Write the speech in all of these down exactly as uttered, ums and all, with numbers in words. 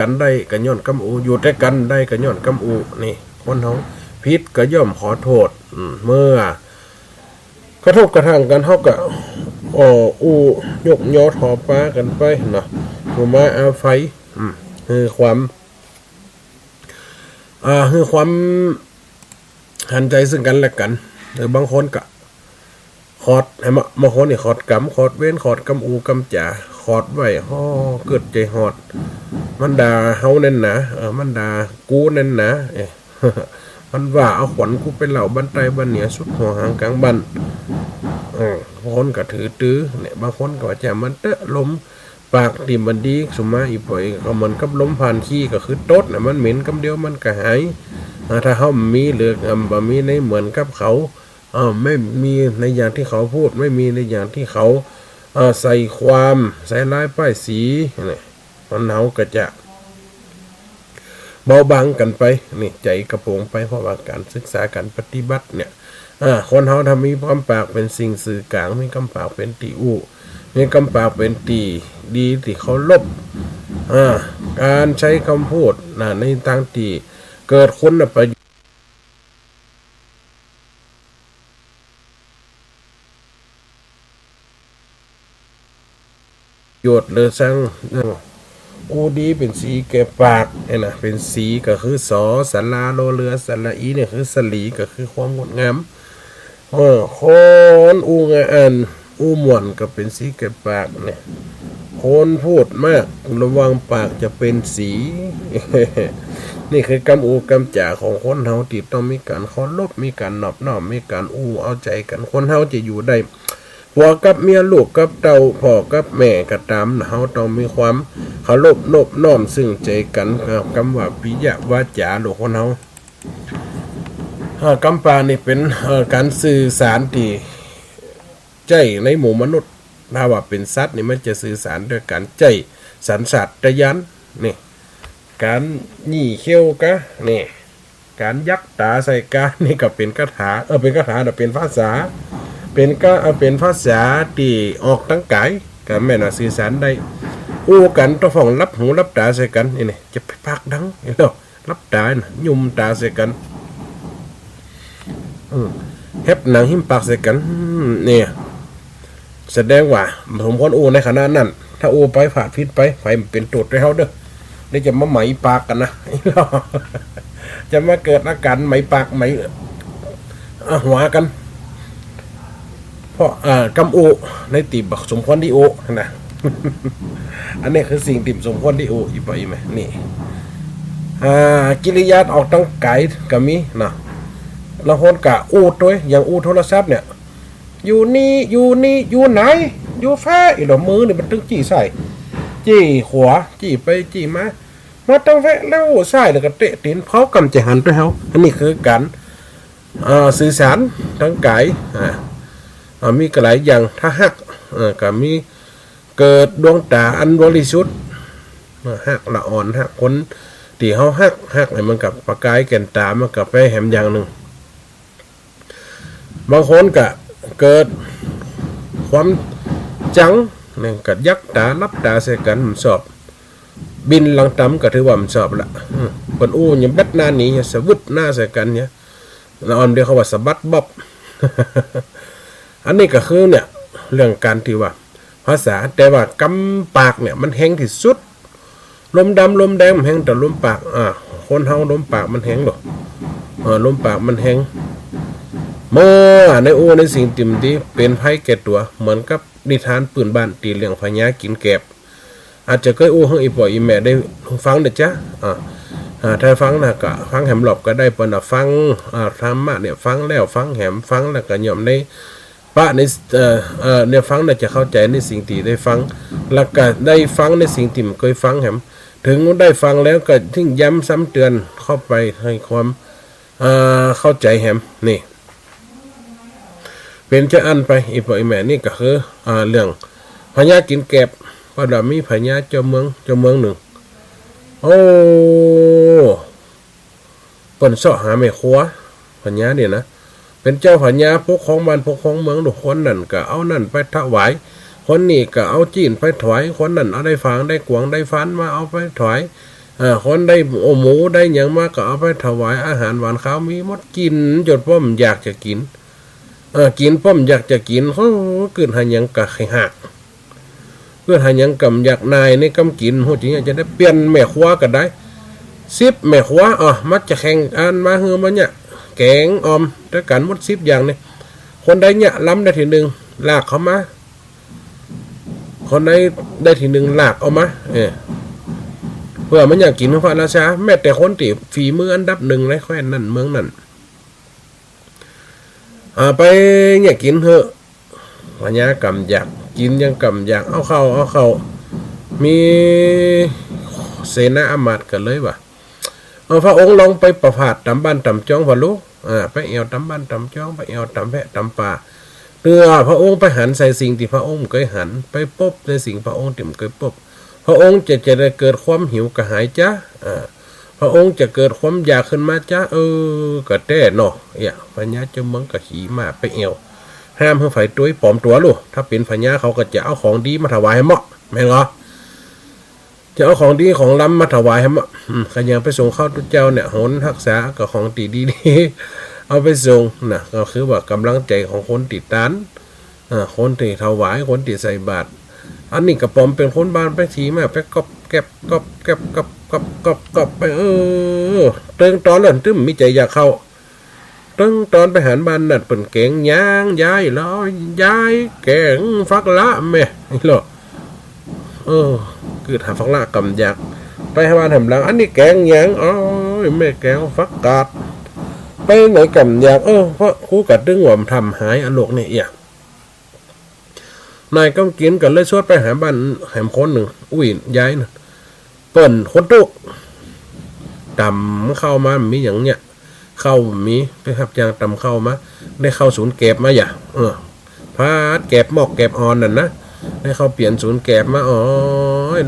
กั๋นได้ก็ย้อนกำอู้ อยู่ตวยกั๋นได้ก็ย้อนกำอู้ นี่ คนเฮาผิดก็ย่อมขอโต้ษ อืม เมื่อกระทบกระทั่งกั๋น เฮาก็ อ้อ อู้ ยกยอถ่อปากั๋นไปเนาะ สุมาอาภัย อืม หื้อความ อ่า หื้อความหันใจ๋ซึ่งกั๋นและกั๋น หรือบางคนก็ขอด หันมา บางคนนี่ขอดกรรม ขอดเวร ขอดกำอู้กำจ๋า ขอดไว้ อ้อ กึ๊ดใจ๋ฮอด มันด่าเฮาแน่นหนา เออ มันด่ากูแน่นหนา เอ๊ะ มันว่าเอาขวัญกูไปเล่าบ้านใต้บ้านเหนือ สุดหัวหางกลางบ้าน เออ บางคนก็ถือตื้อเนี่ย บางคนก็ว่าจะมันเต๊อะ ลม ปากตี้บ่ดี สุมาอีป่อย ก็เหมือนกับลมผ่านขี้ ก็คือตดน่ะ มันเหม็นกำเดียวมันก็หาย อ่า ถ้าเฮาบ่มีเหลือ อ่า บ่มีในเหมือนกับเขา อ่า ไม่มีในอย่างที่เขาพูด ไม่มีในอย่างที่เขา อ่า ใส่ความ ใส่ร้ายป้ายสี เนี่ย คนเฮาก็จะ เบาบางกั๋นไป นี่ ใจ๋ก็โป่งไป เพราะว่าก๋านศึกษา ก๋านปฏิบัติเนี่ย อ่า คนเฮาถ้ามีกำปากเป๋นสิ่งสื่อกลาง มีกำปากเป๋นตี้อู้ มีกำปากเป๋นตี้ดีตี้เคารพ อ่า ก๋านใจ๊กำพูดน่ะ ในตางตี้เกิดคุณประโยชน์ หรือซัง อู้ดีเป๋นสีแก่ปาก เนี่ยนะ เป๋นสีก็คือ สอ สระ รอเรือ สระอี เนี่ยคือสลี ก็คือความงดงาม เออ คนอู้งาม อู้ม่วนก็เป๋นสีแก่ปากเนี่ย คนพูดมากระวังปากจะเป๋นสี นี่คือกำอู้กำจ๋าของคนเฮาตี้ต้องมีก๋านเคารพ มีก๋านนอบน้อม มีก๋านอู้เอาใจ๋กั๋น คนเฮาจะอยู่ได้ ผัวกับเมีย ลูกกับเต้า พ่อกับแม่ก็ต๋าม เฮาต้องมีความเคารพนบน้อมซึ่งใจ๋กั๋น เอ่อ กำว่าปิยวาจ๋า ลูกคนเฮา เอ่อ กำปากนี่เป๋น เอ่อ ก๋านสื่อสารตี้ใจ๊ในหมู่มนุษย์ ถ้าว่าเป๋นสัตว์นี่มันจะสื่อสารด้วยก๋านใจ๊สัญชาตญาณ นี่ ก๋านหยี่เขี้ยวกา นี่ ก๋านยักต๋าใส่กา นี่ก็เป๋นคาถา เออ เป๋นคาถาน่ะ เป๋นภาษา เป๋นกา เอ่อ เป๋นภาษาตี้ออกตังก๋าย ก็แม่นว่าสื่อสารได้ อู้กั๋นต้องฟ้องลับหูลับต๋าใส่กั๋น นี่ นี่ จะไปปากดัง เนาะ ลับต๋าน่ะ ยุมต๋าใส่กั๋น อืม แฮบหนังหิ้มปากใส่กั๋น อืม เนี่ย แสดงว่าสมควรอู้ในขณะนั้น ถ้าอู้ไปพลาดผิดไป ใผบ่เป๋นโต้ษตวยเฮาเน่อ เดี๋ยวจะมาไหมปากกั๋นนะ จะมาเกิดอาก๋ารไหมปากไหม อ่ะ หัวกั๋น เพราะ อ่า กำอู้ในตี้บ่สมควรตี้อู้นะ อันนี้คือสิ่งตี้บ่สมควรตี้อู้ อีป่อยอีแม่ นี่ อ่า กิริยาออกตังก๋ายก็มีนะ ลางคนก็อู้ตวย อย่างอู้โทรศัพท์เนี่ย อยู่นี่ อยู่นี่ อยู่ไหน อยู่แฟ อีหล่อ มือนี่มันตึงจี้ซ้าย จี้ขวา จี้ไปจี้มา มาตังแฟะแล้ว ซ้ายแล้วก็เตะตี๋น เผากำจะหันตวยเฮา อันนี้คือก๋าน เอ่อ สื่อสารตังก๋าย อ่า อ่า มีก็หลายอย่าง ถ้าฮัก เอ่อ ก็มีเกิดดวงต๋าอันบริสุทธิ์ อ่า ฮักละอ่อน ฮักคนตี้เฮาฮัก ฮักนี่มันก็ประก๋ายแก่นต๋า มันก็ไปแหมอย่างนึ่ง บางคนก็เกิดความจัง นี่ก็ยักต๋า ลับต๋าใส่กั๋น บ่ชอบ บินหลังต๋ำก็ถือว่าบ่ชอบละ อืม เปิ้นอู้หยังแบดหน้าหนี สะวึดหน้าใส่กั๋นเนี่ย ละอ่อนเดียวเขาว่าสะบัดบ๊อบ อันนี้ก็คือเนี่ย เรื่องก๋านตี้ว่าภาษา แต่ว่ากำปากเนี่ยมันแฮงตี้สุด ลมดำลมแดงมันแฮง แต่ลมปาก อ่า คนเฮาลมปากมันแฮงเนาะ เออ ลมปากมันแฮง เมื่อในอู้ในสิ่งตี้บ่ดี เป๋นภัยแก่ตั๋ว เหมือนกับนิทานปื้นบ้านตี้เรื่องพญากิ๋นแกบ อาจจะเกยอู้หื้ออี่ป้ออี่แม่ได้ฟังเน่อจ๊ะ อ่า อ่า ถ้าฟังน่ะก็ฟังแหมรอบก็ได้ เปิ้นน่ะฟัง อ่า ธรรมะเนี่ยฟังแล้วฟังแหม ฟังแล้วก็ย่อมได้ปะใน เอ่อ เอ่อ เนี่ยฟังน่ะจะเข้าใจ๋ในสิ่งตี้ได้ฟัง แล้วก็ได้ฟังในสิ่งตี้บ่เกยฟังแหม เถิงได้ฟังแล้วก็เถิงย้ำซ้ำเตือนเข้าไปหื้อความ เอ่อ เข้าใจ๋แหม นี่ เป๋นจาอั้นไป อี่ป้ออี่แม่ นี่ก็คือ อ่า เรื่องพญากิ๋นแกบ เปิ้นว่ามีพญาเจ้าเมือง เจ้าเมืองนึ่ง โอ้ เปิ้นเซาะหาแม่ครัว พญาเนี่ยนะ เป๋นเจ้าพญาปกครองบ้านปกครองเมือง ลูกคนนั้นก็เอานั่นไปถวาย คนนี้ก็เอาจี้นไปถวาย คนนั้นเอาได้ฝางได้กวางได้ฟานมาเอาไปถวาย เออ คนได้โอ้หมูได้หยังมาก็เอาไปถวายอาหารหวานคาวมีหมด กิ๋นจ๋นป้อมอยากจะกิ๋น เออ กิ๋นป้อมอยากจะกิ๋น โอ้ กึ๊ดหาหยังกะใค่หาก กึ๊ดหาหยังก่ำอยาก นายนี่กำกิ๋น ฮู้จริงจะได้เปลี่ยนแม่ครัวก็ได้ สิบแม่ครัว อ้อ มาจะแข่งกั๋น มาหื้อมาเนี่ย แก๋งอ่อม ตวยกั๋นหมดสิบอย่างนี่ คนใดเนี่ยลำได้ตี้นึ่ง ลากเข้ามา คนใดได้ตี้นึ่ง ลากเอามา เออ เปื้อมันอยากกิ๋นพระราชา แม้แต่คนตี้ฝีมืออันดับนึ่งในแคว้นนั้นเมืองนั้น อ่า ไปเนี่ยกิ๋นเหอะ พญาก่ำอยาก กิ๋นยังก่ำอยาก เอาเข้า เอาเข้า มีเสนาอำมาตย์ก็เลยว่า เออ พระองค์ลองไปประพาสต๋ามบ้านต๋ามจองผ่อลู อ่า ไปแอ่วต๋ามบ้านต๋ามจอง ไปแอ่วต๋ามแพะต๋ามป่า เตื้อพระองค์ไปหันใส่สิ่งตี้พระองค์บ่เกยหัน ไปปบในสิ่งพระองค์ตี้บ่เกยปบ พระองค์จะ จะได้เกิดความหิวกระหายจ๊ะ อ่า พระองค์จะเกิดความอยากขึ้นมาจ๊ะ เออ ก็แต๊เนาะ เอี้ย พญาเจ้าเมืองก็ขี่ม้าไปแอ่ว ห้ามหื้อใผตวย ปลอมตั๋วลู ถ้าเป๋นพญาเขาก็จะเอาของดีมาถวายหื้อเหมาะ แม่นก่อ จะเอาของดีของล้ำมาถวายหื้อเหมาะ อืม ก็ยังไปส่งเข้าตุ๊เจ้าเนี่ย หนฮักษาก็ของตี้ดีๆ เอาไปส่งนะ ก็คือว่าก๋ำลังใจ๋ของคนตี้ตาน เออ คนตี้ถวาย คนตี้ใส่บาตร อันนี้ก็ปลอมเป๋นคนบ้านไปขี่ม้าไปก๊อบแก๊บ ก๊อบแก๊บ ก๊อบ ก๊อบ ก๊อบ ก๊อบไป เออ เติงต๋อนนั้นตึ้มมีใจ๋อยากเข้า เติงต๋อนไปหันบ้านนั้นเปิ้นแก๋งหยัง ยาย แล้ว ยาย แก๋งฟักละแม่ เนาะ เออ กึ๊ดหาฟักละก่ำอยาก ไปหาบ้านแหมหลัง อันนี้แก๋งหยัง โอ้ย แม่แก๋งฟักกาด ไปไหนก่ำอยาก เออ พระครูก็ตึงว่าทำหายอะโลกนี่เอี้ย นายกำกิ๋นก็เลยสวดไปหาบ้านแหมคนนึ่ง อุ้ย ยายนะ เปิ้นคนตุ๊กข์ ตำข้าวมา มีหยังเนี่ย ข้าวมี ไปฮับจ้างตำข้าวมา ได้ข้าวสูนแกบมาอย่า เออ ผัดแกบหมอกแกบอ่อนนั่นนะ ได้ข้าวเปียนสูนแกบมา อ๋อ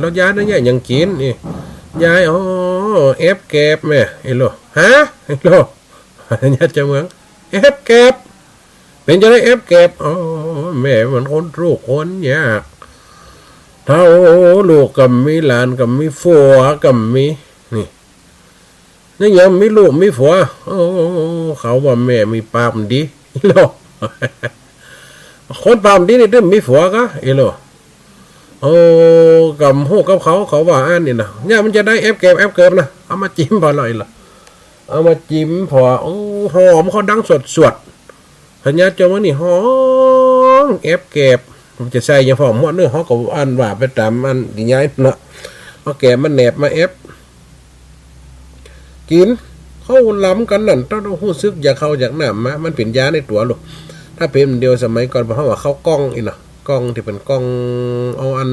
แล้วยายนะเนี่ยหยังกิ๋นนี่ ยาย อ๋อ แอบแกบแม่ ไอ้โล ฮะ ไอ้โล ญาติเจ้าเมือง แอบแกบ เป๋นจะได้แอบแกบ อ๋อ แม่มันคนตุ๊กข์คนยาก เฒ่าลูกก็บ่มี หลานก็บ่มี ผัวก็บ่มี นี่ นี่ยังมีลูกมีผัว โอ้ เขาว่าแม่มีปากบ่ดี เนาะ คนปากบ่ดีนี่ตึงมีผัวก่ะ เอี้ยโล โอ้ ก็บ่ฮู้กับเขา เขาว่าอันนี้นะ เนี่ยมันจะได้แอบแกบ แอบแกบนะ เอามาจิมผ่อหน่อยละ เอามาจิมผ่อ โอ้ หอมเข้าดังสวดๆ พญาเจ้าเมืองนี่ฮ้องแอบแกบ จะใส่หยังผ่อหมดเนาะ เขาก็อันว่าไปต๋ามอันตี้ยายเนาะ เอาแกบมาแหนบมาแอบ กิ๋น เข้าล้ำกั๋นนั่น ต้องฮู้สึกอยากเข้าอยากน้ำมา มันเป๋นยาในตั๋วลูก ถ้าเป๋นเดียวสมัยก่อน เฮาว่าเข้ากล้องอี้เนาะ กล้องตี้เป๋นกล้อง เอาอัน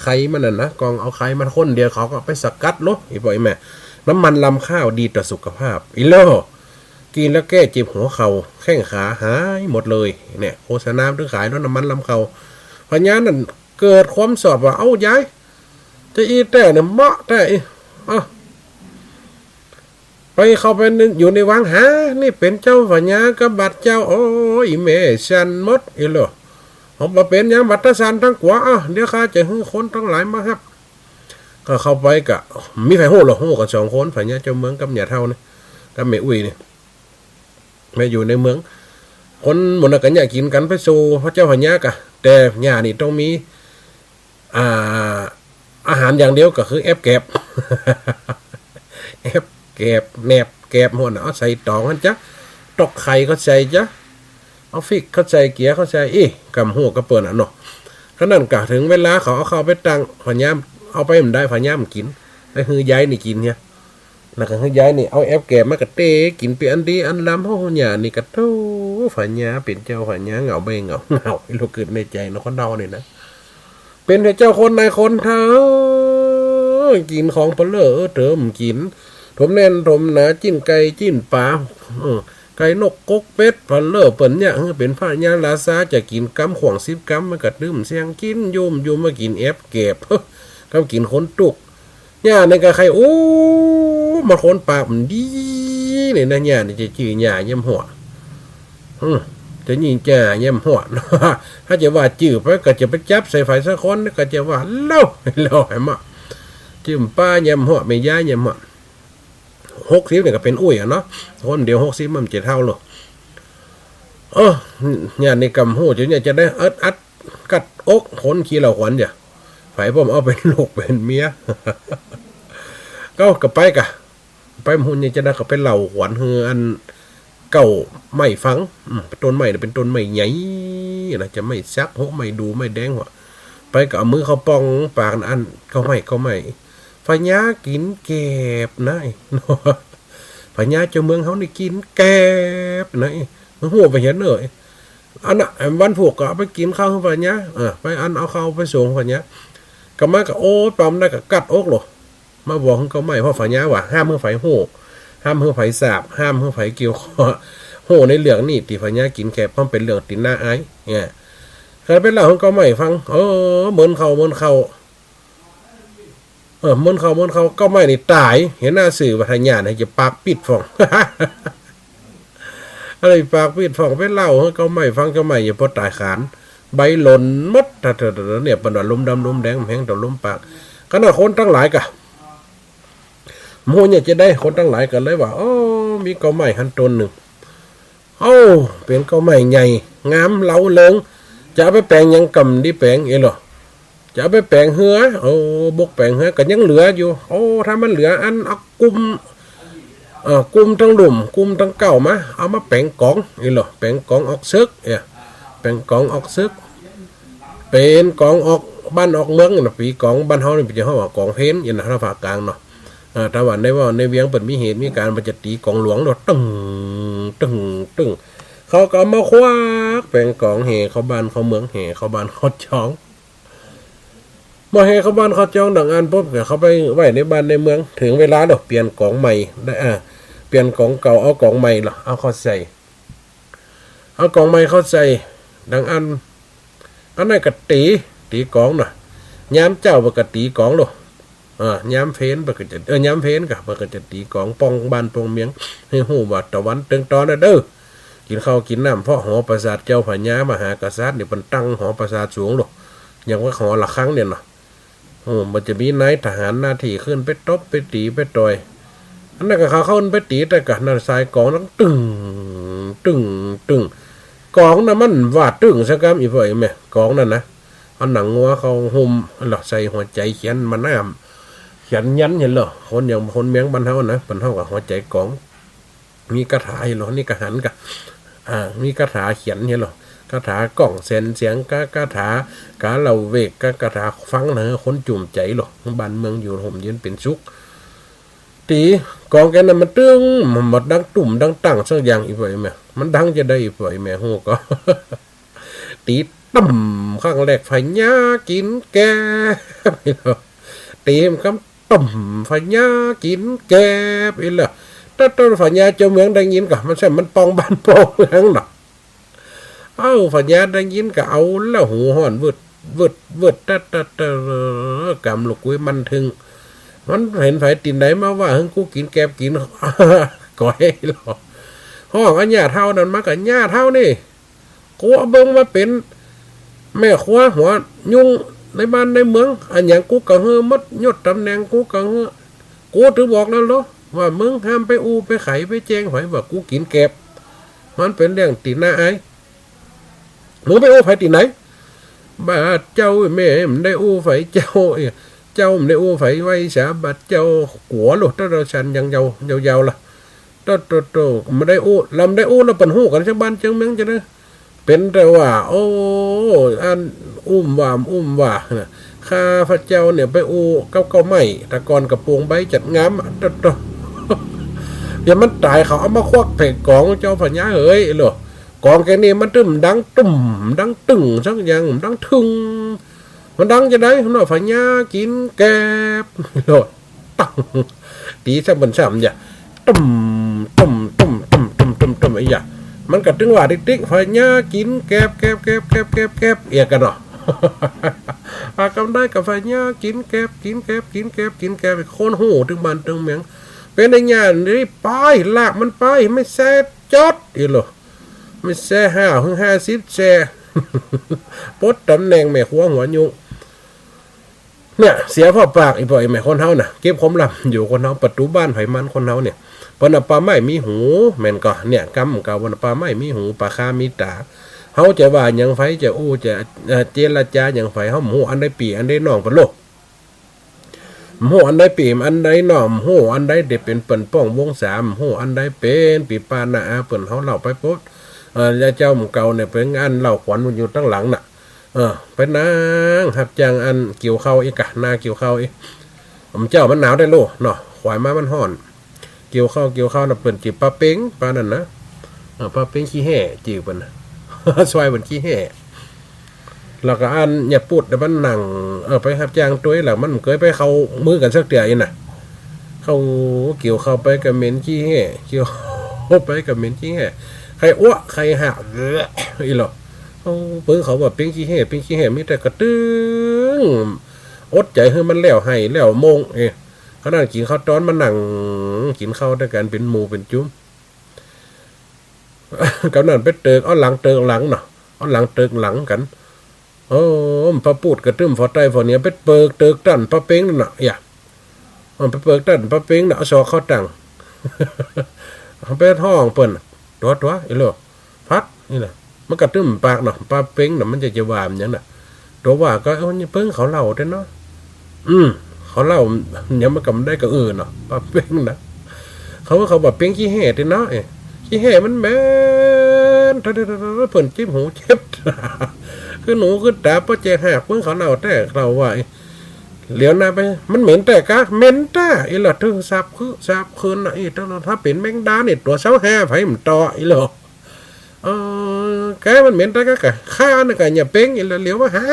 ไข่มันนั่นนะ กล้องเอาไข่มันคนเดียว เขาก็ไปสกัดลูก อีป้ออีแม่ น้ำมันรำข้าวดีต่อสุขภาพ เอี้ยโล กิ๋นแล้วแก้เจ็บหัวเข่า แข้งขาหายหมดเลย เนี่ย โฆษณามันตึงขายเนาะ น้ำมันรำข้าว พญานั้นเกิดความสอบว่า เอ้า ยาย จะอี้แต๊เนี่ย เหมาะแต๊อี้ เอ้า ไปเข้าไปใน อยู่ในวัง ฮะ นี่เป๋นเจ้าพญากับบัดเจ้า โอ้ย แม่สั่นหมด เอี้ยโล เอาบ่เป๋นหยัง บัดตาสั่นตังกั๋ว เอ้า เดี๋ยวข้าจะหื้อคนตังหลายมาฮับ ก็เข้าไปก็ มีใผฮู้ละ ฮู้กั๋นสองคน พญาเจ้าเมืองกับย่าเฒ่านี่ กับแม่อุ้ยนี่ แม่อยู่ในเมือง คนหมู่นั้นก็เนี่ยกิ๋นกั๋นไปสู่พระเจ้าพญาก่ะ แต่ย่านี่ต้องมี อ่า อาหารอย่างเดียวก็คือแอบแกบ แอบแกบ แหนบแกบหั้นน่ะ เอาใส่ต๋องหั้นจ๊ะ ตอกไข่เข้าใส่จ๊ะ เอาพริกเข้าใส่ เกลือเข้าใส่ อี้ ก่ำฮู้กับเปิ้นน่ะเนาะ ก็นั่นก่ะ เถิงเวลาเขาเอาเข้าไปตั้ง พญาเอาไปบ่ได้ พญาบ่กิ๋น ไปหื้อยายนี่กิ๋นเนี่ย แล้วก็หื้อยายนี่เอาแอบแกบมาก็เต๊กิ๋นเปียอันดีอันล้ำ โอ้ ย่านี่ก็โธ่ พญาเป๋นเจ้าพญาเหงาเบ้เหงาเหงา ไอ้ลูกกึ๊ดในใจ๋เนาะ คนเฒ่านี่นะ เป๋นแต่เจ้าคนนายคนเถอะ กิ๋นของเปลอเติมกิ๋น ถมแน่นถมหนา จิ๊นไก่จิ๊นป๋า เออ ไก่นกกกเป็ด เปลอเปิ้นเนี่ย เออ เป๋นพญาราชาจะกิ๋นกำขว้างสิบกำ มันก็ตึมเสียงกิ๋น ยุ่มยุ่มมากิ๋นแอบแกบ เฮ้อ กำกิ๋นคนตุ๊กข์ ย่านี่ก็ใค่ โอ้ มาคนปากบ่ดีนี่นะ ย่านี่จะจื้อย่าเยี่ยมหัว อืม จะยิ่งจะเยี่ยมหัว ถ้าจะว่าจื้อไปก็จะไปจับใส่ใผสักคน ก็จะว่าเล่า เล่าให้มา จื้อป้าแยมหัว แม่ย้ายแยมหัว หกสิบเนี่ยก็เป๋นอุ้ยอะเนาะ คนเดียวหกสิบมันจะเฒ่าหรอ เออ เนี่ยนี่กำหู้ เดี๋ยวเนี่ยจะได้อัดอัดกัดอกคนขี้เหล่าขวัญจ้ะ ใผป้อมเอาเป๋นลูกเป๋นเมีย ก็ ก็ไปกะ ไปหมู่เนี่ยจะได้ก็ไปเหล่าขวัญหื้ออันเก๊าไม้ฟัง อืม ต้นไม้น่ะเป๋นต้นไม้ใหญ่นะ จะไม้สัก หกไม้ดู่ ไม้แดงหัว ไปก็เอามือเข้าป้องปากนะ อันเก๊าไม้ เก๊าไม้ พญากิ๋นแก็บนะ พญาเจ้าเมืองเฮานี่กิ๋นแก็บนะ มันหัวไปเห็นเลย อันน่ะ วันพูกก็เอาไปกิ๋นข้าวหื้อพญา เออ ไปอันเอาข้าวไปส่งพญา กลับมาก็ โอ้ ปำได้ก็กัดอกโลด มาบอกหื้อเก๊าไม้ เพราะพญาว่าห้ามหื้อใผฮู้ ห้ามหื้อใผทราบ ห้ามหื้อใผเกี่ยวข้อง ฮู้ในเรื่องนี้ตี้พญากิ๋นแก็บ เพราะเป๋นเรื่องตี้น่าอาย เนี่ย ใผไปเล่าหื้อเก๊าไม้ฟัง เออ เหมือนเขา เหมือนเขา เออ เหมือนเขา เหมือนเขา เก๊าไม้นี่ต๋าย เห็นหน้าซื่อว่าถ้าย้านหื้อจะปากปิดพ่อง อะไรปากปิดพ่อง ไปเล่าหื้อเก๊าไม้ฟัง เก๊าไม้อย่าพอต๋ายขาน ใบหล่นหมด ถ้า ถ้า ถ้า เนี่ย เปิ้นว่าลมดำลมแดง มันแฮงต่อลมปาก ขนาดคนตังหลายกะ หมู่เนี่ยจะได้ คนตังหลายก็เลยว่า โอ้ มีเก๊าไม้หั้นต้นนึ่ง โอ้ เป๋นเก๊าไม้ใหญ่ งาม เล้าเริง จะเอาไปแป๋งหยังก่ำดีแป๋ง เอ้ยเหรอ จะเอาไปแป๋งเฮือ โอ้ บกแป๋งเฮือก็ยังเหลืออยู่ โอ้ ถ้ามันเหลืออัน เอากุม เอ่อ กุมตังลุ่ม กุมตังเก๊ามา เอามาแป๋งก๋อง เอ้ยเหรอ แป๋งก๋องออกเซิก เอ้ย แป๋งก๋องออกเซิก เป๋นก๋องออกบ้านออกเมืองน่ะ ปี๋ก๋องบ้านเฮานี่เปิ้นจะฮ้องว่ากองเพลน อย่างนั้น ภาคกลางเนาะ เอ่อ ถ้าว่าในว่าในเวียงเปิ้นมีเหตุมีก๋ารณ์ เปิ้นจะตี๋ก๋องหลวงเนาะ ตึ้ง ตึ้ง ตึ้ง เขาก็เอามาควักแป๋งก๋องแห่เข้าบ้านเข้าเมือง แห่เข้าบ้านเข้าจอง เมื่อแห่เข้าบ้านเข้าจองดังอั้นปุ๊บ ก็เข้าไปไว้ในบ้านในเมือง เถิงเวลาเนาะ เปลี่ยนก๋องใหม่ได้ อ่า เปลี่ยนก๋องเก่า เอาก๋องใหม่เนาะ เอาเข้าใส่ เอาก๋องใหม่เข้าใส่ ดังอั้น อันนั้นก็ตี๋ ตี๋ก๋องเนาะ ยามเจ๊าเปิ้นก็ตี๋ก๋องโลด อ่า ยามเพลนเปิ้นก็จะ เออ ยามเพลนกะ เปิ้นก็จะตี๋ก๋องป้องบ้านป้องเมือง หื้อฮู้ว่าตะวันเติงตอนน่ะเด้อ กิ๋นข้าวกิ๋นน้ำ เพราะหอปราสาทเจ้าพญามหากษัตริย์เนี่ย เปิ้นตั้งหอปราสาทสูงโลด อย่างว่าหอระฆังเนี่ยเนาะ โอ้ มันจะมีนายทหารหน้าตี้ขึ้นไปตบไปตี๋ไปต่อย อันนั้นก็เขาเข้าไปตี๋ แต่ก็นั่นสายก๋องดังตึ้ง ตึ้ง ตึ้ง ก๋องน่ะมันว่าตึ้งสักกำ อี่ป้ออี่แม่ ก๋องนั่นนะ เอาหนังงัวเข้าหุ้ม แล้วใส่หัวใจ๋เขียนมาน้ำ เขียนยันเห็นเหรอ คนอย่างคนเมืองบ้านเฮานะ บ้านเฮาก็หัวใจ๋ก๋อง มีคาถาเห็นเหรอ นี่ก็หันกะ อ่า มีคาถาเขียนเห็นเหรอ คาถาก้องแสนเสียง กะ คาถากาละเวก กะ คาถาฟังนะ คนจุ่มใจ๋เหรอ บ้านเมืองอยู่ห่มเย็นเป๋นสุข ตี๋ก๋องแกนั้นมันตึ้ง มันบ่ดังตุ้มดังตั้งสักอย่าง อี่ป้ออี่แม่ มันดังจะได้ อี่ป้ออี่แม่ฮู้ก็ ตี๋ตึ้มครั้งแรก พญากิ๋นแก็บ ตี๋มันกำ ตึ้ม พญากิ๋นแก็บ อี่เหรอ ถ้าต้นพญาเจ้าเมืองได้ยินก็ มันใช่มันป้องบ้านป้องเมืองเนาะ เอ้า พญาได้ยินก็เอาแล้ว หูฮ้อนวืด วืด วืด ตัด ตัด ตัด กำลูกกุ้ยมันทึง มันเห็นใผตี้ไหนมาว่าหื้อกูกิ๋นแก็บกิ๋นก๋อยเหรอ ฮ้องอะ ย่าเฒ่านั้นมาก็ ย่าเฒ่านี่ กูเอาเบิ่งมาเป๋นแม่ครัวหัวยุงในบ้านในเมือง อะหยังกูก็หื้อหมด ยศต๋ำแหน่งกูก็หื้อ กูตึงบอกแล้วเหรอ ว่ามึงห้ามไปอู้ไปไขไปแจ้งใผว่ากูกิ๋นแก็บ มันเป๋นเรื่องตี้น่าอาย มึงไปอู้ใผตี้ไหน บาดเจ้าแม่ บ่ได้อู้ใผเจ้า เอ้ย เจ้าบ่ได้อู้ใผไว้สา บาดเจ้ากั๋วโลด ถ้าเฮาสันยังยาว ยาวๆ ละ โต โต โต บ่ได้อู้ ลำได้อู้แล้วเปิ้นฮู้กั๋นจักบ้านจักเมืองจะได้ เป๋นแต่ว่า โอ้ อันอุ้มว่า อุ้มว่านะ ข้าพเจ้าเนี่ยไปอู้กับเก๊าไม้ แต่ก่อนกะโปงใบจัดงามอะ โต โต เดี๋ยวมันต๋าย เขาเอามาควักแป๋งก๋องเจ้าพญาเหยโลด ก๋องแกนี่มันตึ้มดังตุ้ม ดังตึ้งสักอย่าง ดังทึง มันดังจะได้เนาะ พญากิ๋นแก็บโลด ตัง ตี๋ซ้ำเปิ้นซ้ำอย่า ตุ้ม ตุ้ม ตุ้ม ตุ้ม ตุ้ม ตุ้ม ตุ้ม ไอ้ยะ มันก็ตึงว่าติ๊กๆ พญากิ๋นแก็บ แก็บ แก็บ แก็บ แก็บ แก็บ เอียกันเนาะ อากำได้ก็พญากิ๋นแก็บ กิ๋นแก็บ กิ๋นแก็บ กิ๋นแก็บ คนฮู้ตึงบ้านตึงเมือง เป๋นไอ้ย่านนี่ไป ลากมันไป ไม่แซ่จด อี่เหรอ ไม่แซ่ห้า หึงห้าสิบแซ่ ปลดต๋ำแหน่งแม่ครัวหัวยุง เนี่ย เสียเพราะปาก อีพ่ออีแม่ คนเฮาน่ะ เก็บความลับอยู่ คนเฮา ประตู๋บ้านใผมัน คนเฮาเนี่ย เปิ้นว่าป่าไม้มีหู แม่นก่อ เนี่ย กำเก่า เปิ้นว่าป่าไม้มีหู ป่าคามีต๋า เฮาจะว่าหยังใผ จะอู้ จะ เอ่อ เจรจาหยังใผ เฮาบ่ฮู้อันใดปี้ อันใดน้องเปิ้นโล บ่ฮู้อันใดปี้ อันใดน้อง บ่ฮู้อันใดตี้เป๋นเปิ้นป้องวงศา บ่ฮู้อันใดเป๋นปี้ป้าน้าอาเปิ้น เฮาเล่าไปโป๊ด เอ่อ ยายเจ้าเก่าเนี่ย เป๋นอันเล่าขวัญอยู่ตังหลังน่ะ เออ ไปนั่งฮับจ้างอันเกี่ยวข้าวอี้ก่ะ นาเกี่ยวข้าวอี้ เจ้ามันหนาวได้โลเนาะ ขวายมามันฮ้อน เกี่ยวข้าว เกี่ยวข้าวน่ะ เปิ้นจื้อป้าเป๊ง ป้านั้นนะ เออ ป้าเป๊งขี้แห้ จื้อเปิ้นน่ะ ซอยเปิ้นขี้แห้ แล้วก็อันยายปุ๊ดน่ะมันนั่ง เออ ไปฮับจ้างตวย แล้วมันบ่เกยไปเข้ามือกั๋นสักเตื้ออี้น่ะ เข้าเกี่ยวข้าวไปก็เหม็นขี้แห้ เกี่ยวข้าวไปก็เหม็นขี้แห้ ใค่อ้วก ใค่หาก อี้ลอ เอ้า เปิ้นเขาว่าเป๊งขี้แห้ เป๊งขี้แห้ มีแต่กระตึง อดใจ๋หื้อมันแล้วไฮ่แล้วโมง เอ้ย ขนาดกิ๋นข้าวตอนมานั่งกิ๋นข้าวตวยกั๋นเป๋นหมู่เป๋นจุ้ม กำนั้นไปเติกเอาหลังเติกหลังเนาะ เอาหลังเติกหลังกั๋น เออ ป้าปุ๊ดก็ตึ้มฝ่อใต้ฝ่อเหนือ ไปเปิกเติกต้านป้าเป๊งนั่นน่ะ เอ้ย เออ ไปเปิกต้านป้าเป๊งน่ะ เอาศอกเข้าตั้ง ไปฮ้องเปิ้น ตั๋ว ตั๋ว อี้ลอ พัด อี้น่ะ มันก็ตึ้มปากเนาะ ป้าเป๊งน่ะ มันจะ จะว่ามันหยังน่ะ ตั๋วว่าก็ เอ้า นี่เปิ้นเขาเล่าแต๊เนาะ อืม เขาเล่าหยังมันก็บ่ได้ก็ เออ เนาะ ป้าเป๊งน่ะ เขา เขาว่าเป๊งขี้แห้แต๊เนาะ เอ้ย ขี้แห้มันเหม็น เปิ้นเจ็บหูเจ็บต๋า ขึ้นหูขึ้นต๋า ป้อแจกหากเปิ้นเขาเล่าแต๊ เล่าว่า เหลียวหน้าไป มันเหม็นแต๊ก๊ะ เหม็นแต๊ อี้ละ ตึงสาบคืน สาบคืนน่ะ อี้ ถ้า ถ้าเป๋นแมงดานี่ ตั๋วซาวห้า ใผมันต่อ อี้ลอ เออ แกมันเหม็นแต๊ก๊ะ ข้าน่ะก็อย่าเป๊ง อี้ละ เหลียวมาหา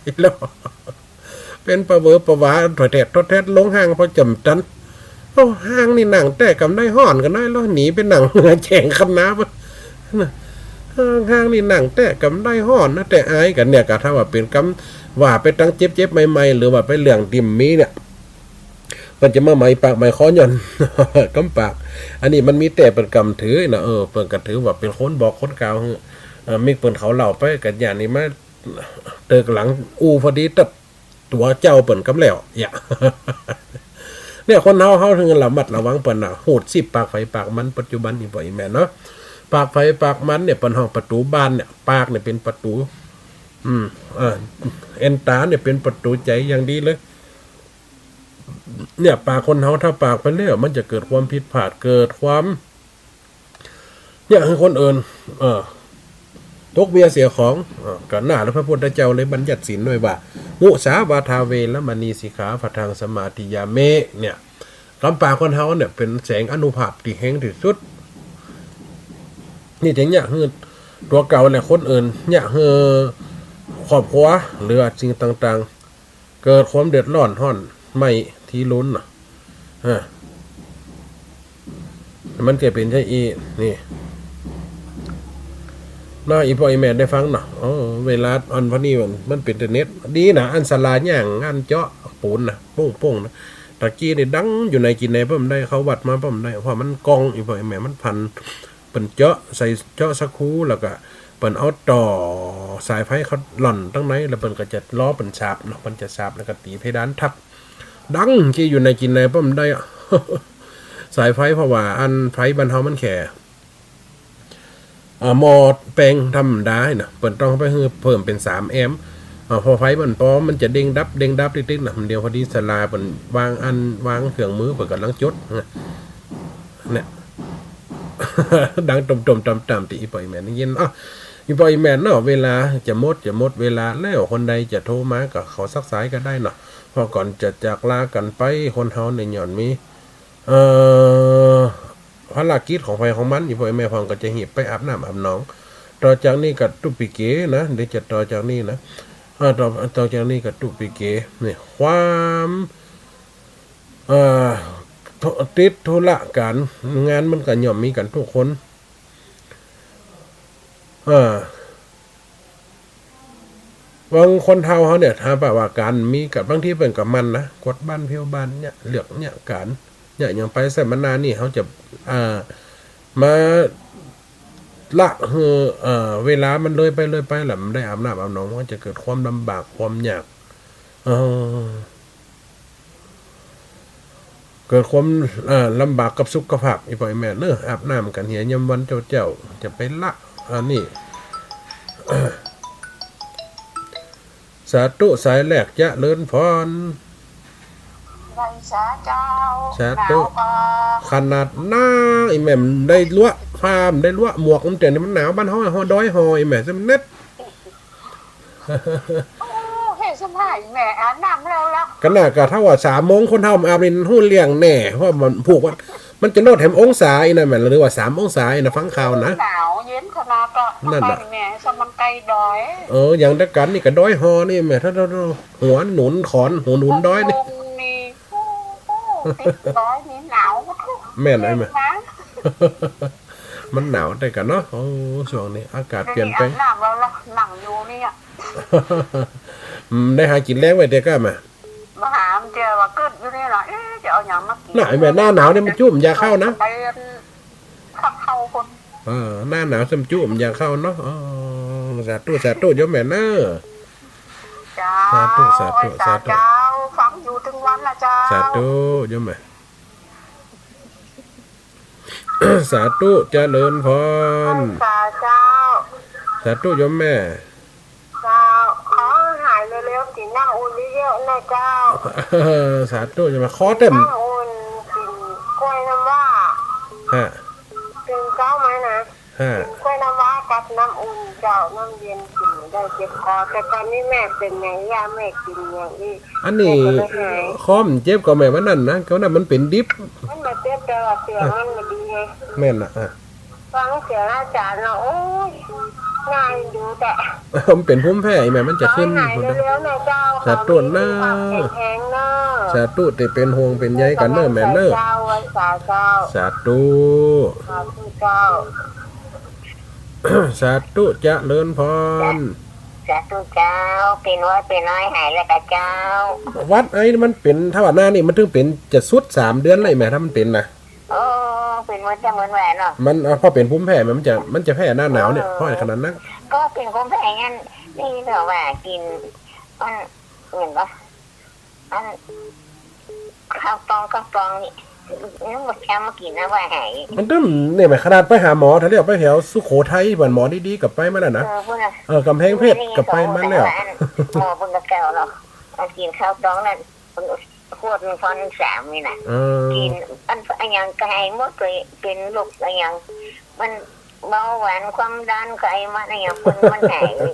อี้ลอ เป๋นปะเหวอปะหวา ถอยแทดถอยแทด ลงห้างป้อจ่ำตัน โอ้ ห้างนี่นั่งแต๊กำใดฮ้อนกำใดลอ หนีไปนั่งแจ้งคณะ เออ ห้างนี่นั่งแต๊กำใดฮ้อนนะ แต่อายกั๋นเนี่ย ก็ถ้าว่าเป๋นกำว่าไปตังเจ็บๆ ใหม่ๆ หรือว่าไปเรื่องตี้บ่มีเนี่ย เปิ้นจะมาไหมปากไหมคอย้อนกำปาก อันนี้มันมีแต่เปิ้นกำถือนะ เออ เปิ้นก็ถือว่าเป๋นคนบอกคนกล่าวหื้อ เออ มิกเปิ้นเขาเล่าไป ก็อย่างนี้มาเติกหลังอู้พอดีตัดตั๋วเจ้าเปิ้นกำแล้ว อย่า เนี่ย คนเฮา เฮาถึงระมัดระวังเปิ้นน่ะ ฮู้สิบปากใผปากมัน ปัจจุบันนี้ พ่ออีแม่เนาะ ปากใผปากมันเนี่ย เปิ้นฮ้องประตู๋บ้านเนี่ย ปากเนี่ยเป๋นประตู๋ อืม เออ เอ็นต๋าเนี่ยเป๋นประตู๋ใจ๋อย่างดีเลย เนี่ย ปากคนเฮาถ้าปากไปแล้ว มันจะเกิดความผิดพลาด เกิดความ เนี่ย หื้อคนอื่น เออ ตกเวียเสียของ เออ ก็หน้าแล้วพระพุทธเจ้าเลยบัญญัติศีลไว้ว่า มุสาวาทา เวรมณี สิกขาปะทัง สมาธิยามิ เนี่ย กำปากคนเฮาเนี่ยเป๋นแสงอานุภาพตี้แฮงตี้สุด นี่จะเยียะหื้อตั๋วเก่าและคนอื่น เยียะหื้อครอบครัว หรือว่าสิ่งต่างๆ เกิดความเดือดร้อนฮ้อนไหม้ตี้รุนน่ะ อ่า มันจะเป๋นจะอี้ นี่ เนาะ อีพ่ออีแม่ได้ฟังเนาะ โอ้ เวลาอ่อนพอนี้มัน มันเป๋นแต่เน็ต ดีนะ อันศาลาย่าง อันเจาะปูนนะ โป้งๆ นะ ตะกี้นี่ดังอยู่ไหนกี่ไหน ป้อบ่ได้ เข้าวัดมาป้อบ่ได้ เพราะมันก้อง อีพ่ออีแม่ มันพัน เปิ้นเจาะใส่ เจาะสะคู แล้วก็เปิ้นเอาต่อสายไฟเข้าหล่อนตังใน แล้วเปิ้นก็จะ ล้อเปิ้นสาบเนาะ เปิ้นจะสาบแล้วก็ตี๋เพดานทับ ดังกี้อยู่ไหนกี่ไหน ป้อบ่ได้อะ สายไฟ เพราะว่าอันไฟบ้านเฮามันแค่ อ่า หม้อแปลงธรรมดาน่ะ เปิ้นต้องไปหื้อเพิ่มเป๋นสามแอมป์ อ่า พอไฟมันปอ มันจะเด้งดับ เด้งดับติ๊ดๆ น่ะ เดี๋ยวพอดีศาลาเปิ้นวางอัน วางเครื่องมือ เปิ้นก่ำลังจุด เนี่ย ดังตุ้มๆ ต่ำๆ ตี้อีพ่ออีแม่ได้ยิน อ่ะ อีพ่ออีแม่เนาะ เวลาจะหมด จะหมดเวลาแล้ว คนใดจะโทรมาก็ขอสักสายก็ได้เนาะ เพราะก่อนจะจากลากั๋นไป คนเฮาเนี่ยย้อนมี เอ่อ ภารกิจของใผของมัน อีพ่ออีแม่พ่องก็จะหีบไปอาบน้ำอาบหนอง ต่อจากนี้ก็ตุ๊ปิเกนะ เดี๋ยวจะต่อจากนี้นะ อ่า ต่อ ต่อจากนี้ก็ตุ๊ปิเก นี่ ความ เอ่อ ติดธุระก๋านงานมันก็ย่อมมีกั๋นทุกคน อ่า บางคนเฒ่าเฮาเนี่ย ถ้าแบบว่าก๋านมีกั๋น บางทีเปิ้นก็หมั่นนะ กวาดบ้านเผียวบ้านเนี่ย เลือกเนี่ยก๋านเนี่ย อย่างไปสัมมนานี่ เฮาจะ อ่า มาละหื้อ เอ่อ เวลามันเลยไปเลยไปแล้ว มันได้อาบน้ำอาบหนอง มันจะเกิดความลำบากความยาก เออ เกิดความ เอ่อ ลำบากกับสุขภาพ อี่ป้ออี่แม่เนอะ อาบน้ำกั๋นเหียยามวันเจ๊าๆ จะไปละ อันนี้ สาธุ สายแรกเจริญพร ไหว้สาเจ้า สาธุ หนาวก่อ ขนาดนั้น อี่แม่ได้ลัวะ ผ้าได้ลัวะ หมวกมันเตียนี่มันหนาว บ้านเฮา เฮาดอยห่อ อี่แม่ จะมันเน็ด โอ้ เฮ้ย สบาย แม่อาบน้ำแล้วละ กั๋นน่ะ ก็เท่าว่าสามโมงคนเฮาอาบนี่รู้เรื่องแน่ เพราะมันผูกว่า มันจะลดแหมองศาอี่นะแม่ หรือว่าสามองศาอี่นะ ฟังข่าวนะ หนาวเย็นขนาดก็ นั่นน่ะ ไปแม่ สมันไกลดอย เออ อย่างเดียวกั๋นนี่ก็ดอยห่อนี่แม่ ถ้า ถ้า ถ้าหัวหนุนขอน หัวหนุนดอยนี่ พวกลุงนี่ โอ้โห ติดดอยนี่หนาว แม่นไหมแม่ เย็นนะ มันหนาวเตื้อกั๋นเนาะ โอ้ ช่วงนี้อากาศเปลี่ยนแปลง ดี๋ยวนี้อาบน้ำแล้วละ นั่งอยู่เนี่ย อืม ได้หากิ๋นแลงไว้เตื้อก้ามา มาหามันเจอว่าเกิดอยู่นี่ล่ะ เอ๊ะ จะเอาหยังมากิ๋น น่ะ ไอ้แม่ หน้าหนาวนี่มันจุ๊บยาเข้านะ ไปพักเข้าคน เออ หน้าหนาวซ้ำจุ๊บยาเข้าเนาะ อ๋อ สาธุ สาธุ โยมแม่เนอะ เจ้า สาธุ สาธุ ไหว้สา สาธุ เจ้า ฟังอยู่ถึงวันละเจ้า สาธุ โยมแม่ สาธุ เจริญพร ไหว้สาเจ้า สาธุ โยมแม่ เจ้า ขอหายเร็วๆ กิ๋นน้ำอุ่นเยอะๆ นะเจ้า สาธุ โยมแม่ ขอเต็ม น้ำอุ่น กิ๋นกล้วยน้ำว้า ฮะ ตื่นเจ๊ามานะ ฮะ กิ๋นกล้วยน้ำว้ากับน้ำอุ่นเจ้า น้ำเย็นกิ๋นบ่ได้ เจ็บคอ แต่ก่อนนี้แม่เป๋นอย่างอี้ แม่กิ๋นอย่างอี้ อันนี้ แม่ก็เลยหาย คอมันเจ็บก่อแม่ วันนั้นนะ ก่อวันนั้นมันเป๋นดิบ มันบ่เจ็บ แต่ว่าเสียงมันบ่ดีไง แม่นน่ะ อ่ะ ฟังเสียงอาจ๋ารย์เนาะ โอ้ย น่าเอ็นดูแต๊ มันเป๋นภูมิแพ้ ไอ้แม่ มันจะขึ้น ขอให้หายเร็วๆ นะเจ้า สาธุเนอะ ขอให้มีสุขภาพแข็งแรงเนอะ สาธุ ตี้เป๋นห่วงเป๋นใยกั๋นเนอะแม่เนอะ เจ้า ไหว้สาเจ้า สาธุ สาธุเจ้า สาธุ เจริญพร สาธุเจ้า เป๋นหวัดเป๋นน้อยหายแล้วกาเจ้า หวัดไอ้นี่มันเป๋น ถ้าหวัดหน้านี่มันถึงเป๋นจะสุดสามเดือนเลยแม่ ถ้ามันเป๋นนะ โอ้ เป๋นเหมือนจะเหมือนแหวนเนาะ มัน อ่ะ พอเป๋นภูมิแพ้ มันจะ มันจะแพ้หน้าหนาวเนี่ย เออ เพราะอะไรขนาดนั้น ก็เป๋นภูมิแพ้งั้น นี่เถอะว่ากิ๋น อัน เหมือนก็ อัน ข้าวตอง ข้าวตองนี่ นึกว่าแค่มากิ๋นนะว่าหาย มันตึ้มเนี่ยแม่ ขนาดไปหาหมอ ถ้าเรียกไปแถวสุโขทัย บ้านหมอดีๆ ก็ไปมาแล้วนะ เออ พูดนะ เออ ก๋ำแพงเพชร ก็ไปมาแล้ว หมอเปิ้นก็แก้วเนาะ มากิ๋นข้าวตองนั่น ขวดหนึ่งพันสามนี่นะ เออ กิ๋นอัน อันหยังก็หายหมดเลย เป๋นโรคอันหยัง มันเบาหวาน ความดัน ไขมันอันหยัง มัน มันหายเลย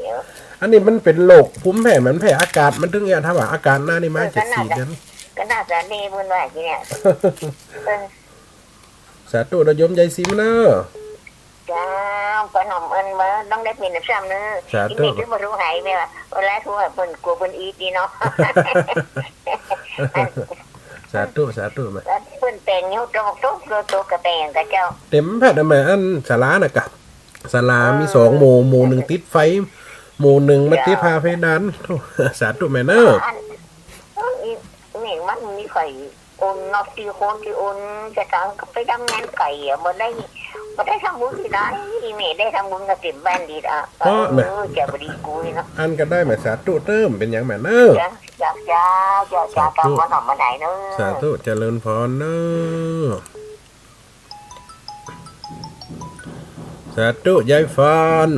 อันนี้มันเป๋นโรคภูมิแพ้ มันแพ้อากาศ มันถึงเนี่ย ถ้าว่าอากาศหน้านี่มา เออ จะสี่เดือน ก็น่าจะดีบุญว่าทีเนี่ย เออ สาธุ เด้อโยมยายศรีมาเนอะ เจ้า ป้าหนอมเอิ้นว่าต้องได้เป๋นซ้ำเนอะ สาธุ อีเมย์ถึงบ่ฮู้หายแม่ว่า เวลาฮู้ว่าเปิ้นกลัวเปิ้นอีดดีเนาะ สาธุ สาธุแม่ แล้วเปิ้นแต่งอยู่ตรงตุ๊กโลโตกะแต่งกับเจ้า เต็มแผ่นแม่ อันศาลาน่ะกะ ศาลามีสองโหมด โหมดหนึ่งติดไฟ โหมดหนึ่งมาติดฝ้าเพดาน โธ่ สาธุแม่เนอะ อัน เออ อีเมย์มันมีไฟ โอนเนาะ ตี้คนตี้โอนจะตางก็ไปทำงานไกลอะ บ่ได้ บ่ได้ทำบุญตี้ใด อีเมย์ได้ทำบุญกะเต็มบ้านดีอะ เพราะ เออ จะบ่ดีกูนี่เนาะ อันก็ได้แม่ สาธุเติม เป๋นหยังแม่เนอะ เจ้า เจ้า เจ้า เจ้า สาธุ ตามมาหน่อยมาไหนเนอะ สาธุ เจริญพรเนอะ สาธุ ยายฟอน